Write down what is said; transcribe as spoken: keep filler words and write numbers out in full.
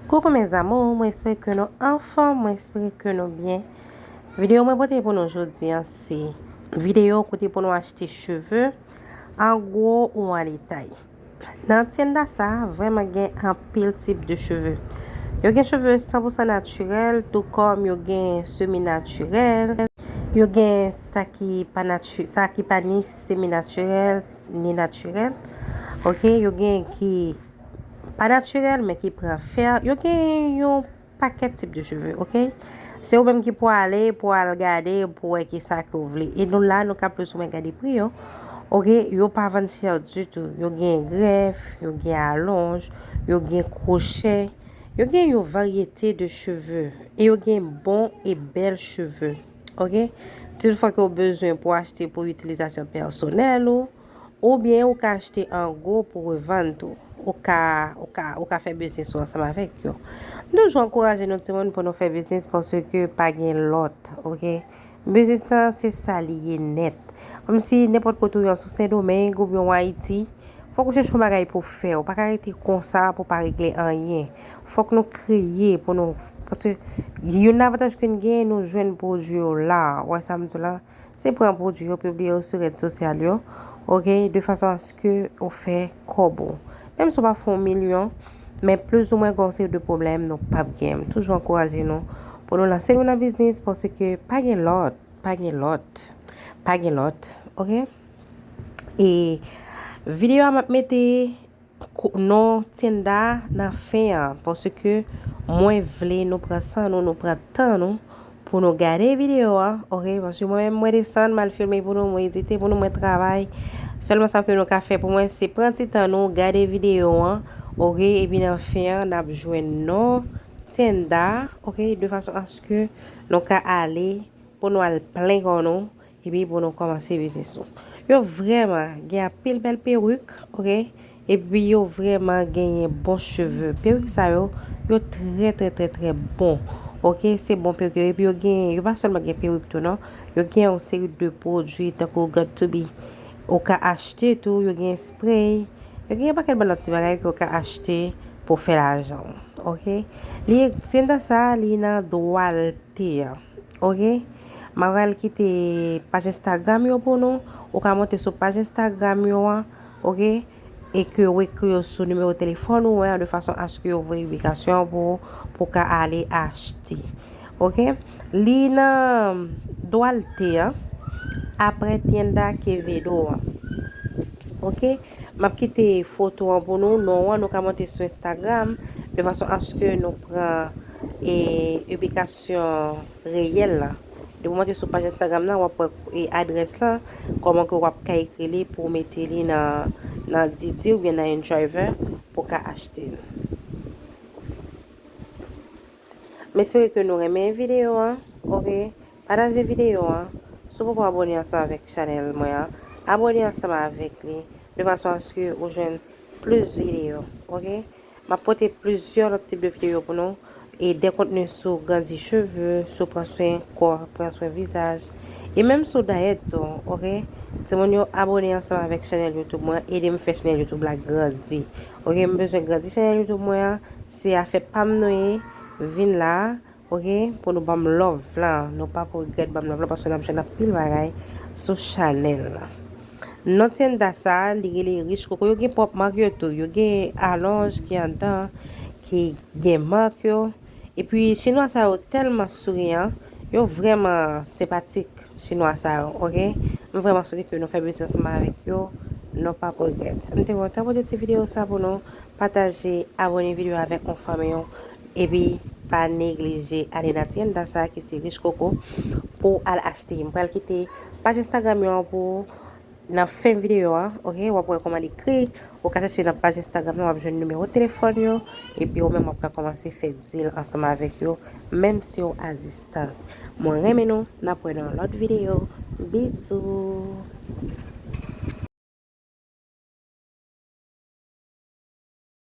Coucou mes amours, mwen espere ke nou anfòm, mwen espere ke nou byen. Videyo mwen pote pou nou jodi a se videyo kote pou nou achte cheve an gwo ou an detay. Nan Tienda sa, vrèman gen anpil tip de cheve. Yo gen cheve san pou san natirèl, tou kòm yo gen semi natirèl. Yo gen sa ki pa nati, sa ki pa ni semi natirèl, ni natirèl. Ok, yo gen ki pa natirèl, men ki pran fè. Yo gen yon pakèt tip de cheve, ok? Se ou menm ki pou ale, pou al gade, pou wè ki sa ke w vle. E nou la, nou ka plis ou mwen gade pri yo. Ok, yo pa vann chè ditou. Yo gen grèf, yo gen alonj, yo gen kwochè. Yo gen yon varyete de cheve. E yo gen bon e bèl cheve. Ok? Si toutfwa ke w bezwen pou achte pou itilizasyon pèsonèl ou, oubyen ou ka achte an gwo pou revann tou. Ou ka, ou ka, ou ka fè biznis ou ansanm avèk yo. M toujou ankouraje nou timoun pou nou fè biznis paske pa gen lòt, ok? Biznis lan se sa li ye nèt. Kòmsi nenpòt kote ou ye, sou Sendomeng oubyen w Ayiti, fòk ou chèche yon bagay pou w fè. Ou pa ka rete konsa pou w pa regle anyen. Fòk nou kreye pou nou, paske youn nan avantaj ke n gen, nou jwenn pwodui yo la. Ou wè sa m di w la? Se pran pwodui yo, pibliye yo sou rèd sosyal yo, ok, de fason aske ou fè kòb ou. Menm si w pa fè yon milyon, men plizoumwen gen yon seri de pwoblèm nou p ap gen. M toujou ankouraje nou pou nou lanse nou nan biznis, paske pa gen lòt, pa gen lòt, pa gen lòt, ok? E videyo a m ap mete ko-, non Tienda nan fen an, paske mwen vle nou pran san nou, nou pran tan nou pou nou gade videyo a, ok? Paske mwen menm mwen desann, m al filme pou nou, mwen edite pou nou, mwen travay. Sèlman sa ke nou ka fè pou mwen, se pran ti tan nou, gade videyo an, ok? Epi nan fen an, n ap jwenn non Tienda, ok? De fason aske nou ka ale pou nou al plen kò nou, epi pou nou kòmanse biznis nou. Yo vrèman gen anpil bèl perik, ok? Epi yo vrèman genyen bon cheve. Perik sa yo, yo trè, trè, trè, trè bon. Ok, se bon perik yo. Epi yo gen, yo pa sèlman gen perik tou, non. Yo gen yon seri de pwodui, tankou Got to Be. Ou ka achte tou, yo gen spray. Yo gen yon pakèt bann lòt ti bagay ke w ka achte pou fè lajan w. Ok? Li, Tienda sa, li nan Duarte a. Ok? M a pral kite paj Instagram yo pou nou. Ou ka monte sou paj Instagram yo an, ok? E ke w ekri yo sou nimewo telefòn ou an, de fason aske yo voye ubikasyon an pou ou, pou w ka ale achte. Ok? Li nan Duarte an, apre Tienda Quevedo an. Ok? M ap kite foto an pou nou, non an, nou ka monte sou Instagram, de fason aske nou pran, e, ubikasyon reyèl la. Depi w monte sou paj Instagram nan, w ap wè, e, adrès lan, kòman ke w ap ka ekri li pou w mete li nan, nan Didi oubyen nan InDriver pou w ka achte l. M espere ke nou renmen videyo an, ok? Pataje videyo an. Si w poko abòne ansanm avèk chanèl mwen an, abòne ansanm avèk li, de fason aske ou jwenn plis videyo, ok? M ap pote plizyè lòt tip de videyo pou nou, e de kontni sou grandi cheve, sou pran swen kò, pran swen vizaj, e menm sou dayèt tou, ok? Timoun yo, abòne ansanm avèk chanèl YouTube mwen, ede m fè chanèl YouTube la grandi. Ok, m bezwen grandi chanèl YouTube mwen an, se afè pa m nou ye, vin la, ok, pou nou ban m love la, nou p ap regrèt ban m love la, paske n ap jwenn anpil bagay sou chanèl la. Non Tienda sa, li rele Rich Coco, yo gen pwòp mak yo tou, yo gen alonj ki anndan, ki gen mak yo, epi chinwa sa yo tèlman souriyan, yo vrèman senpatik, chinwa sa yo, ok? M vrèman swete ke nou fè biznis ansanm avèk yo, nou p ap regrèt. M te kontan pote ti videyo sa pou nou, pataje, abòne videyo avèk yon fanmi w, epi pa neglije ale nan Tienda sa ki se Rich Coco pou al achte. M pral kite paj Instagram yo an pou ou nan fen videyo a, ok? W ap wè kòman li ekri, ou ka chèche nan paj Instagram nan, w ap jwenn nimewo telefòn yo, epi ou menm w ap ka kòmanse fè deal ansanm avèk yo, menm si w a distans. Mwen renmen nou, n ap wè nan yon lòt videyo. Bizou!